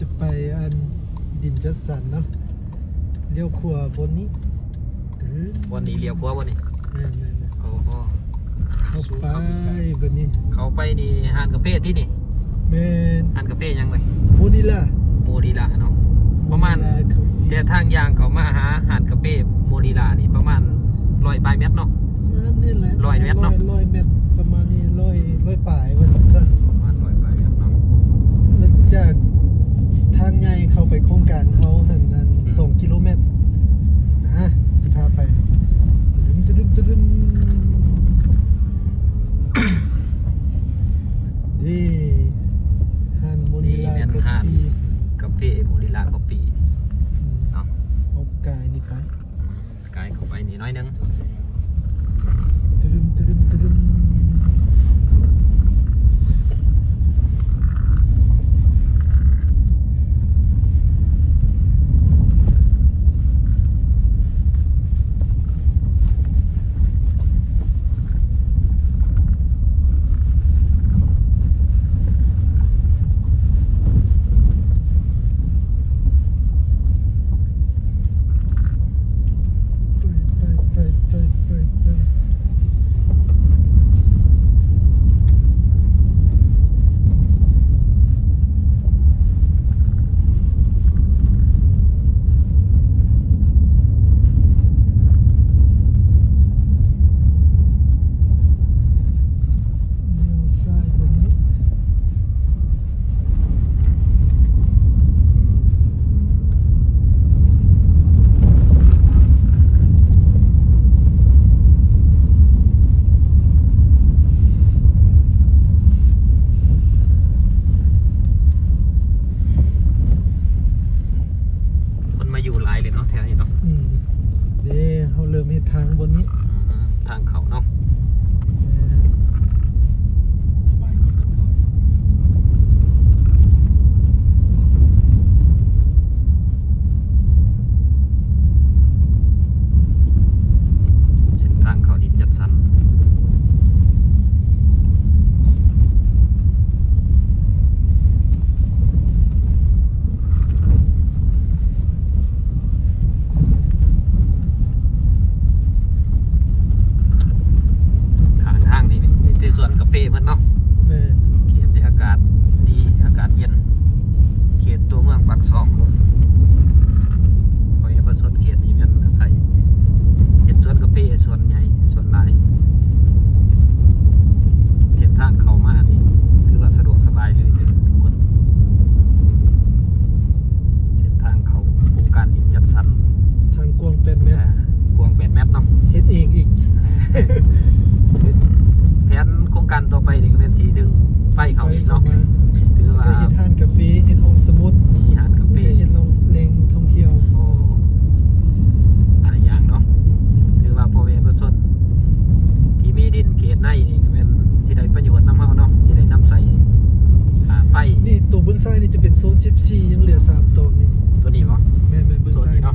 ຈະໄປອັນດິນຈັດສັນເນາະ ລ້ຽວຂວາບ່ອນນີ້. ບ່ອນນີ້ລ້ຽວຂວາບ່ອນນີ້? ແມ່ນໆໆ. ໂອ້ໂຫ ເຂົ້າໄປບັດນີ້ ເຂົ້າໄປນີ້ຮ້ານກາເຟຕິນີ້? ແມ່ນ. ຮ້ານກາເຟຫຍັງເອີຍ? ໂມນີລາ. ໂມນີລາເນາະ ປະມານ ໂມນີລາຄາເຟ ແຕ່ທາງຍ່າງເຂົ້າມາຫາຮ້ານກາເຟໂມນີລານີ້ປະມານຮ້ອຍປາຍແມັດເນາະ? ປະມານນີ້ແຫຼະ ຮ້ອຍແມັດເນາະ? ຮ້ອຍແມັດ ປະມານນີ້ ຮ້ອຍ ຮ້ອຍປາຍວ່າຊັ້ນໆ ປະມານຮ້ອຍປາຍແມັດເນາະ. ແລ້ວຈາກທາງໃຫຍ່ເຂົ້າໄປໂຄງການເຮົາຫັ້ນ ອັນ ອືມ ສອງກິໂລແມັດນະ ຊິພາໄປ. ຕຶດດຶມ ຕຶດດຶມ ຕຶດດຶມ ເດ້ ຮ້ານໂມນີລາ ນີ້ແມ່ນຮ້ານກາເຟໂມນີລາຄອບຟີ ອືມ ເນາະ. ເຮົາກາຍນີ້ໄປ ກາຍເຂົ້າໄປນີ້ໜ້ອຍໜຶ່ງ. ຕຶດດຶມ ຕຶດດຶມ ຕຶດດຶມ. ໄປ ໄປ ໄປ ໄປ ໄປ ໄປ. ລ້ຽວຊ້າຍບາດນີ້. ຄົນມາຢູ່ຫຼາຍເລີຍເນາະ ແຖວນີ້ເນາະ. ອືມ ເດ້ ເຮົາເລີ່ມເຮັດທາງບ່ອນນີ້ ອືມ ທາງເຂົ້າເນາະ. ແມ່ນ. ເສັ້ນທາງເຂົ້າດິນຈັດສັນ. ຂ້າງທາງນີ້ມີແຕ່ສວນກາເຟເບິດເນາະ. ແມ່ນ. ເຂດນີ້ອາກາດດີ ອາກາດເຢັນ ເຂດຕົວເມືອງປາກຊ່ອງພຸ້ນ. ຂ້ອຍປະຊາຊົນເຂດນີ້ແມ່ນອາໄສເຮັດສວນກາເຟສ່ວນໃຫຍ່ ສ່ວນຫຼາຍ. ເສັ້ນທາງເຂົ້າມານີ້ຖືວ່າສະດວກສະບາຍເລີຍເດີທຸກຄົນ. ເສັ້ນທາງເຂົ້າໂຄງການດິນຈັດສັນ ທາງກວ້າງແປດແມັດ ອ່າ ກວ້າງແປດແມັດເນາະ. ເຮັດເອງອີກ. ແຜນໂຄງການຕໍ່ໄປນີ້ກໍແມ່ນຊິດຶງໄຟເຂົ້າອີກເນາະ. ຖືວ່າເຮັດຮ້ານກາເຟ ເຮັດຫ້ອງສະໝຸດ ມີຮ້ານກາເຟ ເຮັດແຫຼ່ງທ່ອງທ່ຽວ. ໂອ້ ຫຼາຍຢ່າງເນາະ. ຖືວ່າພໍ່ແມ່ປະຊາຊົນທີ່ມີດິນເຂດໃນນີ້ ແມ່ນຊິໄດ້ປະໂຫຍດນຳເຮົາເນາະ ຊິໄດ້ນຳໃຊ້ຄ່າໄຟ. ນີ້ໂຕເບື້ອງຊ້າຍນີ້ຈະເປັນໂຊນສິບສີ່ ຍັງເຫຼືອສາມຕອນນີ້. ໂຕນີ້ບໍ່? ແມ່ນໆ ເບື້ອງຊ້າຍນີ້ເນາະ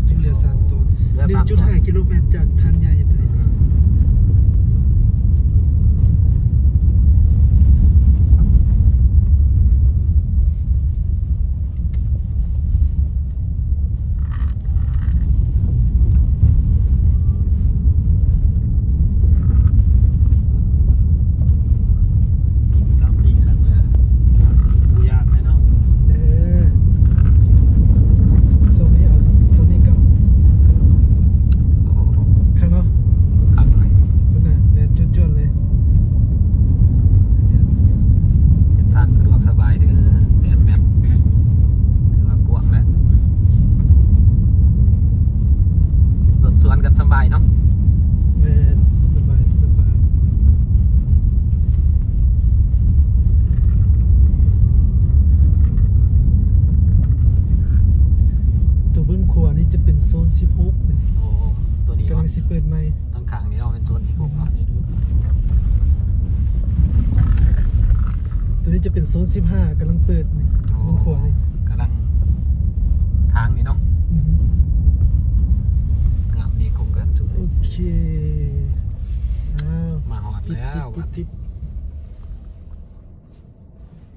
ຍັງເຫຼືອສາມຕອນ ເຫຼືອສາມຕອນ ໜຶ່ງຈຸດຫ້າກິໂລແມັດຈາກທາງໃຫຍ່. ອີກສາມປີຂ້າງໜ້າ ອາດຊິບໍ່ຍາກແລ້ວເນາະ. ເອີ ຊ່ວງນີ້ເອົາເທົ່ານີ້ກ່ອນ. ໂອ້ໂຫ ຄັກເນາະ ຄັກຫຼາຍ. ພຸ້ນນະ ແລ່ນຈວດໆເລີຍ. ເສັ້ນທາງສະດວກສະບາຍເດີ ແປດແມັດ ຖືວ່າກວ້າງແລ້ວ ລົດສວນກັນສະບາຍເນາະ. ແມ່ນ ສະບາຍ ສະບາຍ. ຕົວເບື້ອງຂວານີ້ຈະເປັນໂຊນສິບຫົກ. ໂອ້ ຕົວນີ້ ກຳລັງຊິເປີດໃໝ່. ທາງຂ້າງນີ້ເນາະ ເປັນໂຊນສິບຫົກເນາະ. ຕົວນີ້ຈະເປັນໂຊນສິບຫ້າ ກຳລັງເປີດນີ້. ໂອ້ ເບື້ອງຂວານີ້ ກຳລັງທາງນີ້ເນາະ. ອືຮຶ ງາມດີໂຄງການຊຸມ. ໂອເຄ ອ້າວ ມາຮອດແລ້ວ. ປິດໆໆ.